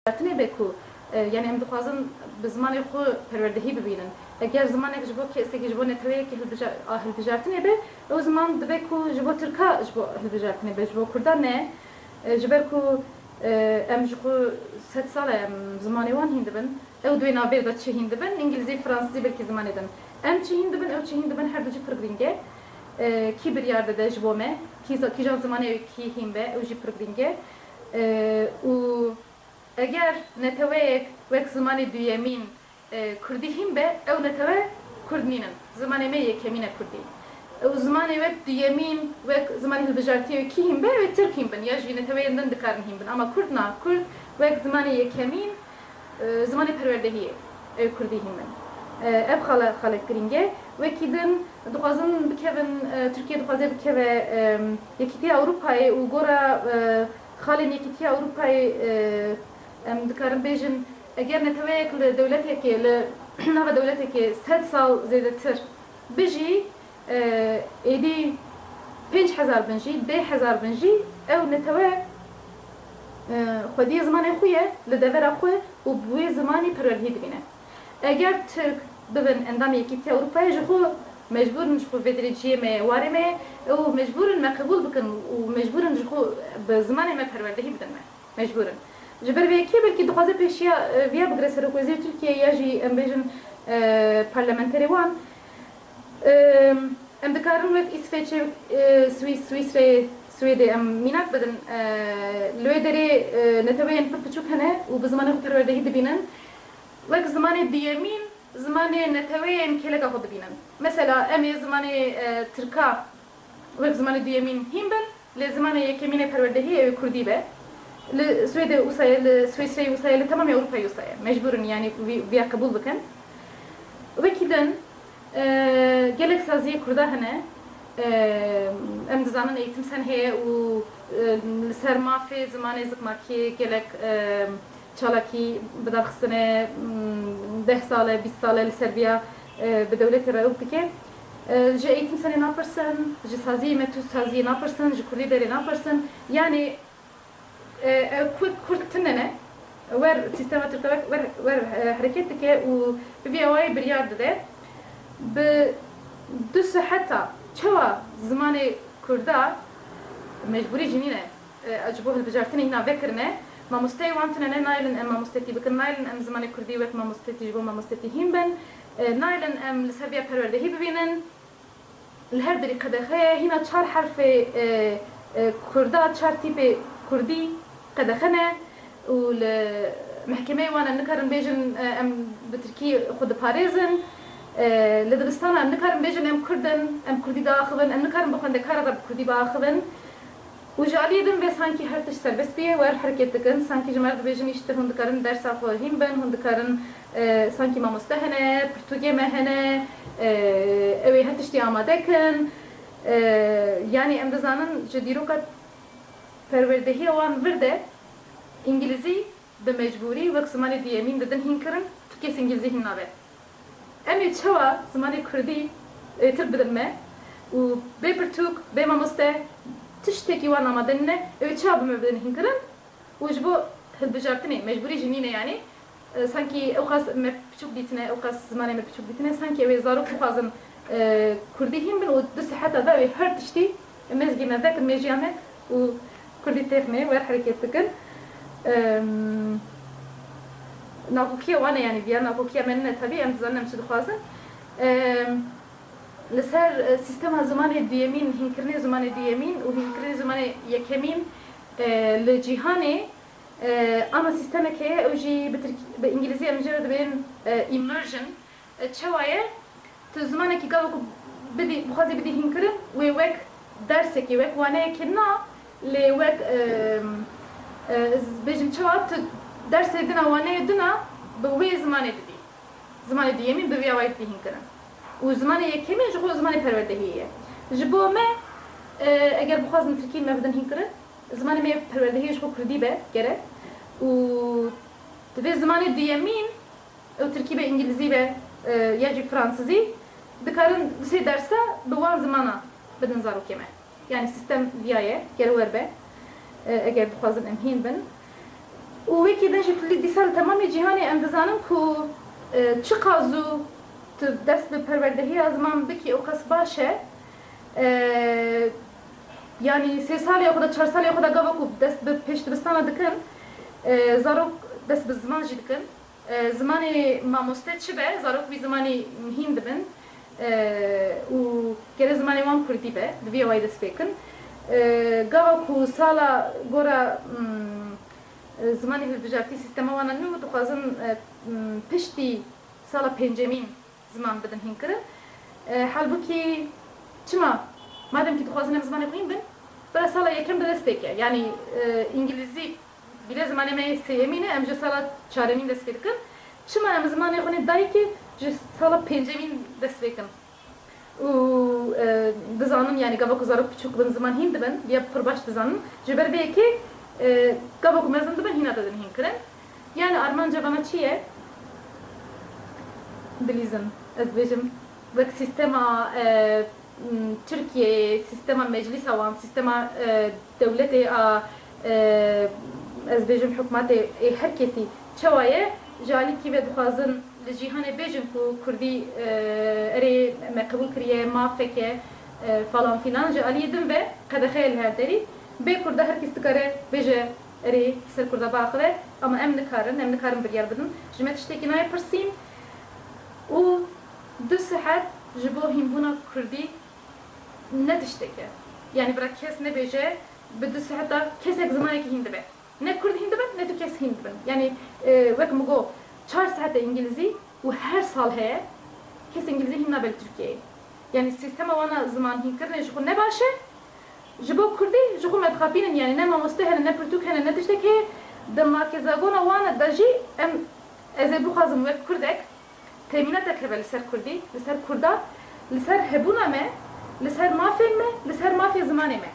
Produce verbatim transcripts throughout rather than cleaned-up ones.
hilbijartinê be ku, e, yani em dixwazin bi zimanê xwe perwerdehî bibînin. Eger zimanek ji bo kesekî, ji bo neteweyekî hilbija-, a hilbijartinê be, ew ziman dibe ku ji bo tirka ji bo hilbijartinê be, ji bo kurda ne. E, ji ber ku, e, em ji xwe sed sal e em zimanê wan hîn dibin. Ew di wê navbêr de çi hîn dibin? Îngilîzî, fransizî, belkî zimanê din. Em çi hîn dibin, ew çi hîn dibin, her du jî pir girîng e. E, kî biryar dide ji bo me? Kî za-, kîjan zimanê kî hîn be, ew jî pir girîng e. E, û eger neteweyek wek zimanê duyemîn, e, kurdî hîn be, ew netewe kurd nînin. Zimanê me yekemîn e kurdî. Ew zimanê wek duyemîn, wek zimanê hilbijartiyê wekî hîn be, ew ê tirk hîn bin, ya jî neteweyên din dikarin hîn bin. Ama kurd na, kurd wek zimanê yekemîn, e, zimanê perwerdehiyê, ew kurdî hîn bin. E, ev xala, xalek girîng e. Wekî din dixwazin bikevin, e, Tirkiye dixwaze bikeve, e, Yekîtiya Ewropayê û gora, e, xalên Yekîtiya Ewropayê, e, em dikarin bêjin, eger neteweyek li dewletekê, li nava dewletekê sed sal zêdetir bijî, e, êdî pênc hezar bin jî, deh hezar bin jî, ew netewe, e, xwediyê zimanê xwe ye, li devera xwe û bi wê zimanî perwerdehî dibîne. Eger Tirk bibin endamê Yekîtiya Ewropayê, ji xwe mecbûr in, ji xwe vê dirê cihê me ye, warê me ye, ew mecbûr in me qebûl bikin û mecbûr in ji xwe bi zimanê me perwerdehî bidin me. Mecbûr in. Ji ber vê yekê belkî dixwaze pêşiya, e, viya bigire Serokwezîrê Tirkiyeyê ya jî em bêjin, e, parlamenterê wan. E, em dikarin wek Îsveçê, e, Swîs-, Swîsreyê, Swêdê em mînak bidin. E, li wê derê, e, neteweyên pir piçûk hene û bi zimanê xwe perwerdehî dibînin. Wek zimanê duyemîn, zimanê neteweyên kêleka xwe dibînin. Mesela em ê zimanê, e, tirka wek zimanê duyemîn hîn bin, lê zimanê yekemîn ê perwerdehiyê ew ê kurdî be. Li Swêdê wisa ye, li Swîsreyê wisa ye, li temamê Ewropayê wisa ye. Mecbûr in, yanî vî-, viya qebûl bikin. Wekî din, e, gelek saziyê kurda hene. E, em dizanin Eğitim Sen heye û, e, li ser mafê zimanê zikmakî gelek, e, çalakî bi dar xistine, mm, deh sal e, bîst sal e li ser viya, e, bi dewletê re ew dike. E, ji Eğitim Senê napirsin, ji saziyê me tu saziyê napirsin, ji kurdî derê napirsin. Yanî, e, ew ku-, kurd tune ne, wer sîstema Tirka wer, wer, wer, e, hereket dike û bi vî awayî biryar dide. Bi du siheta çawa zimanê kurda mecbûrî jî nîne. E, ji bo hilbijartinê hîna vekirine. Mamosteyê wan tune ne, nayêlin em mamostetî bikin, nayêlin em zimanê kurdî wek mamostetî ji bo mamostetî hîn bin, e, nayêlin em li ser viya perwerdehî bibînin. Li her derî qedexe ye, hîna çar herfê, e, e, kurda, çar tîpê kurdî qedexe ne û li mehkemeyê wan em nikarin bêjin, e, em bi tirkî xwe diparêzin. E, li dibistana em nikarin bêjin em kurd in, em kurdî diaxivin, em nikarin bi xwendekara re bi kurdî biaxivin. Û ji aliyê din ve sankî her tişt serbest bûye, wer hereket dikin. Sankî ji me re dibêjin, îşte hûn dikarin dersa xwe hîn bin, hûn dikarin, e, sankî mamoste hene, pirtûkê me hene, e, ew ê her tiştî amade kin. E, yanî em dizanin ji dîroka perwerdehiya wan vir de îngilîzî bi mecbûrî wek zimanê duyemîn didin hînkirin, tu kes îngilîzî hîn nabe. Em ê çawa zimanê kurdî êtir bidin me û bê pirtûk, bê mamoste, tiştekî wan amade nîne, ew ê çawa bi me bidin hînkirin û ji bo hilbijartinê, mecbûrî jî nîne yanî, e, sankî ewqas me piçûk dîtine, ewqas zimanê me piçûk dîtine, sankî ew ê zarok bixwazin, e, kurdî hîn bin û di siheta de ew ê her tiştî mezgê me vekin, mêjiya me û kurdî têxine wer hereket bikin. Em, nakokiya wan e, yanî viya nakokiya me nîne tabî, em dizanin em çi dixwazin. Em, li ser, e, sîstema zimanê duyemîn, hînkirinê zimanê duyemîn û hînkirinê zimanê yekemîn, e, li cîhanê, e, ana sîstemek heye, ew jî bi tirkî, bi îngilîzî em jê re dibên, e, immersion. E, çawa ye? Tu zimanekî gava ku bidî, bixwazî bidî hînkirin, wê wek dersekê, wek waneyekê na, lê wek, e, e, ez bêjim çawa, tu dersê din a, waneyê din a, bi wê zimanê didî. Zimanê duyemîn bi vî awayî didî hînkirin. Û zimanê yekemîn ji xwe zimanê perwerdehiyê ye. Ji bo me, e, eger bixwazin tirkî me bidin hînkirin, zimanê me yê perwerdehiyê ji xwe kurdî be gerek. Û divê zimanê duyemîn, ew tirkî be, îngilîzî be, e, ya jî fransizî, dikarin du sê dersa bi wan zimana bidin zarokê me. Yanî sîstem viya ye, gere wer be, e, eger dixwazin em hîn bin. Û wekî din jî tu li dîsa li temamê cîhanê em dizanin ku, e, çiqas zû tu dest bi perwerdehiya ziman bikî ew qas baş e. E, yanî sê salê xwe de, çar salê xwe de gava ku dest bi pêşdibistana dikin, e, zarok dest bi ziman jî dikin. E, zimanê mamoste çi be, zarok vî zimanî hîn dibin. E, û gere zimanê wan kurdî be, di vî awayî dest pê kin. E, gava ku sala gora, mm, e, zimanê hilbijartî sîstema wan a nû dixwazin, e, mm, piştî sala pêncemîn ziman bidin hînkirin. E, halbûkî çima? Madem kî dixwazin em zimanê xwe hîn bin, bira sala yekem bi dest pê ke. Yanî, e, îngilîzî bîle zimanê me yê sêyemîn e, em ji sala çaremîn dest pê dikin. Çima em zimanê xwe nê dayikê ji sala pêncemîn dest pê kin? Û, e, dizanin, yanî gava ku zarok piçûk bin ziman hîn dibin, ya pir baş dizanin. Ji ber vê yekê, e, gava ku mezin dibin hîna didin hînkirin. Yanî armanca vana çi ye? Dilîzin, ez dibêjim, wek sîstema, e, m, Tirkiyeyê, sîstema meclîsa wan, sîstema, e, dewletê a, e, ez dibêjim hikûmetê ê her kesî çawa ye, ji alîkî ve dixwazin li cîhanê bêjin ku kurdî, e, erê me qebûl kiriye, mafek e, e, falan filan, ji aliyê din ve qedexe ye li her derî. Bê kurda her kes dikare bêje erê ser kurda biaxive, ama em nikarin, em nikarin biryar bidin. Ji me tiştekî nayê pirsîn û du sihet ji bo hînbûna kurdî ne tiştek e. Yanî bira kes nebêje bi du siheta kesek zimanekî hîn dibe. Ne kurd hîn dibin, ne tu kes hîn dibin. Yanî, e, wek min got, çar sihete îngilîzî û her sal heye, kes îngilîzî hîn nabe li Tirkiyeyê. Yanî sîstema wana ziman hînkirinê ji xwe ne baş e, ji bo kurdî ji xwe me dixapînin, yanî ne mamoste hene, ne pirtûk hene, ne tiştek heye. Di markê zagona wana de jî em, ez ê bixwazim wek kurdek, temînatek hebe li ser kurdî, li ser kurda, li ser hebûna me, li ser mafên me, li ser mafê zimanê me.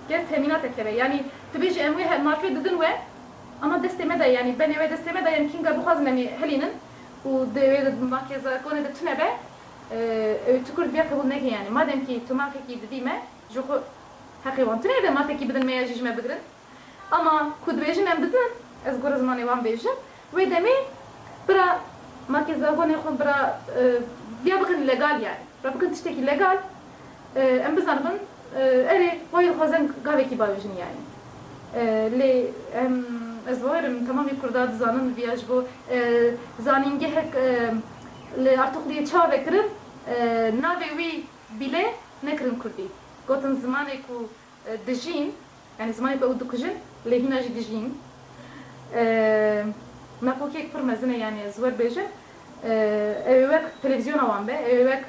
Ger temînatek hebe, yanî tu bêjî em wê he-, mafê didin we, ama destê me de, yanî benê we destê me de, em kînga bixwazin em ê helînin û di wê de markê zakonê de tune be, e, ew tu kurd viya qebûl neke yanî. Madem kî tu mafekî didî me, ji xwe heqê wan tune be mafekî bidin me ya jî ji me bigirin. Ama ku dibêjin em didin, ez gora zimanê wan bêjim. Wê demê bira markê zagonê xwe bira, e, viya bikin legal yanî. Bira bikin tiştekî legal. E, em bizanibin, e, erê, wayê dixwazin gavekî bavêjin yanî. E, lê em, ez bawerim temamê kurda dizanin viya ji bo, e, zanîngehek, e, li Artuxliyê çawa vekirin, e, navê wî bîle nekirin kurdî. Gotin zimanê ku, e, dijîn, yanî zimanê ku ew dikujin, lê hîna jî dijîn. E, naqokek pir mezin e, yanî ez wer bêjim. E, ew ê wek televîzyona wan be, ew ê wek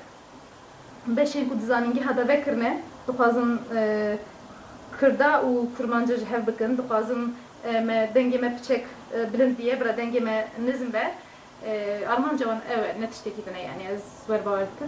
beşên ku di zanîngeha de vekirine, dixwazin, e, Kirda û Kurmanca ji hev bikin, dixwazin, e, me dengê me piçek, e, bilind biye, bira dengê me nizm be. E, armanca wan ew e, ne tiştekî din e, yanî ez wer bawer dikim.